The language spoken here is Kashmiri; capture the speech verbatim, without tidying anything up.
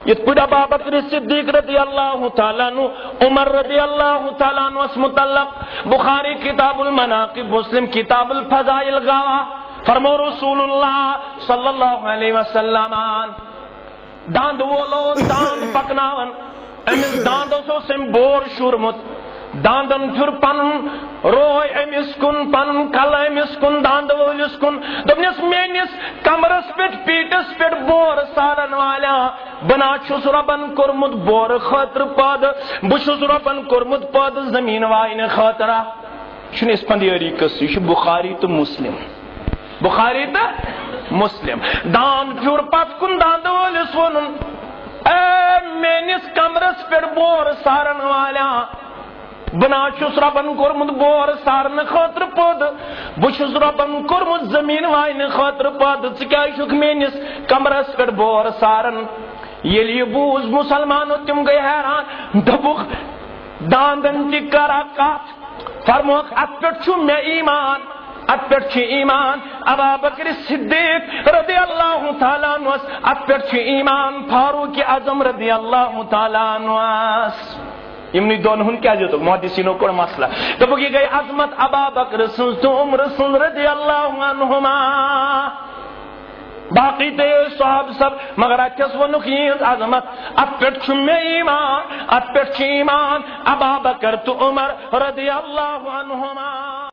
یِتھ پٲٹھۍ ابا بکر صدیق رضی اللہ تعالیٰ عنہ، عمر رضی اللہ تعالیٰ عنہس متعلق بخاری کتاب المناقب، مسلم کتاب الفضائل گواہ، فرمو رسول اللہ صلی اللہ علیہ وسلم، داند وول اوس داند پکناوان، أمِس داندس اوس أمۍ بور شوٗرمُت، داندن پھیُر پنُن روے أمِس کُن، پنُن کلہٕ أمِس کُن، داندٕ وٲلِس کُن۔ دوٚپنس، "میٲنِس کمرس پٮ۪ٹھ، پیٖٹس پٮ۪ٹھ بور سارن والیا، بہٕ نا چھُس رۄبن کوٚرمُت بورٕ خٲطرٕ پٲدٕ، بہٕ چھُس رۄبن کوٚرمُت پٲدٕ زٔمیٖن واینہٕ خٲطرٕ۔" یہِ چھُنہٕ اسفندیٲری قصہٕ، یہِ چھُ بخاری تہٕ مسلم۔ بخاری تہٕ مسلم۔ داند پھیُر پتھ کُن، داندٕ وٲلِس ووٚنُن، "اے میٲنِس کمرس پٮ۪ٹھ بور سارن والیا، بہٕ نا چھُس رۄبن کوٚرمُت بور سارنہٕ خٲطرٕ پٲدٕ، بہٕ چھُس رۄبن کوٚرمُت زٔمیٖن واینہٕ خٲطرٕ پٲدٕ، ژٕ کیازِ چھُکھ میٲنِس کمرس پٮ۪ٹھ بور ساران؟" ییٚلہِ یہِ بوٗز، مسلمانو تِم گٔے حیران، دوٚپُکھ، "داندن تہِ کرا کتھ؟" فرموکھ، "اتھ پٮ۪ٹھ چھُ مےٚ ایمان، اتھ پٮ۪ٹھ چھُ ایمان۔" ابا بکر صدیق رضی اللہ تعالیٰ عنہس اتھ پٮ۪ٹھ چھُ ایمان، فاروق اعظم رضی اللہ تعالیٰ عنہس۔ یِمنٕے دۄن ہُنٛد کیٛاہ دیُتُکھ؟ محدثیٖنو کوٚڑ مسلہٕ۔ دوٚپُکھ، یہِ گٔے عظمت ابا بکر سٕنٛز تہٕ عمر سٕنٛز رضی اللہ عنہما۔ باقٕے تہِ ٲسۍ صحابہٕ سب، مگر اتہِ کیٛاہ اوس ووٚنُکھ یِہٕنٛز عظمت؟ اتھ پٮ۪ٹھ چھُ مےٚ ایمان، اتھ پٮ۪ٹھ چھُ ایمان ابا بکر تہٕ عمر رضی اللہ عنہما۔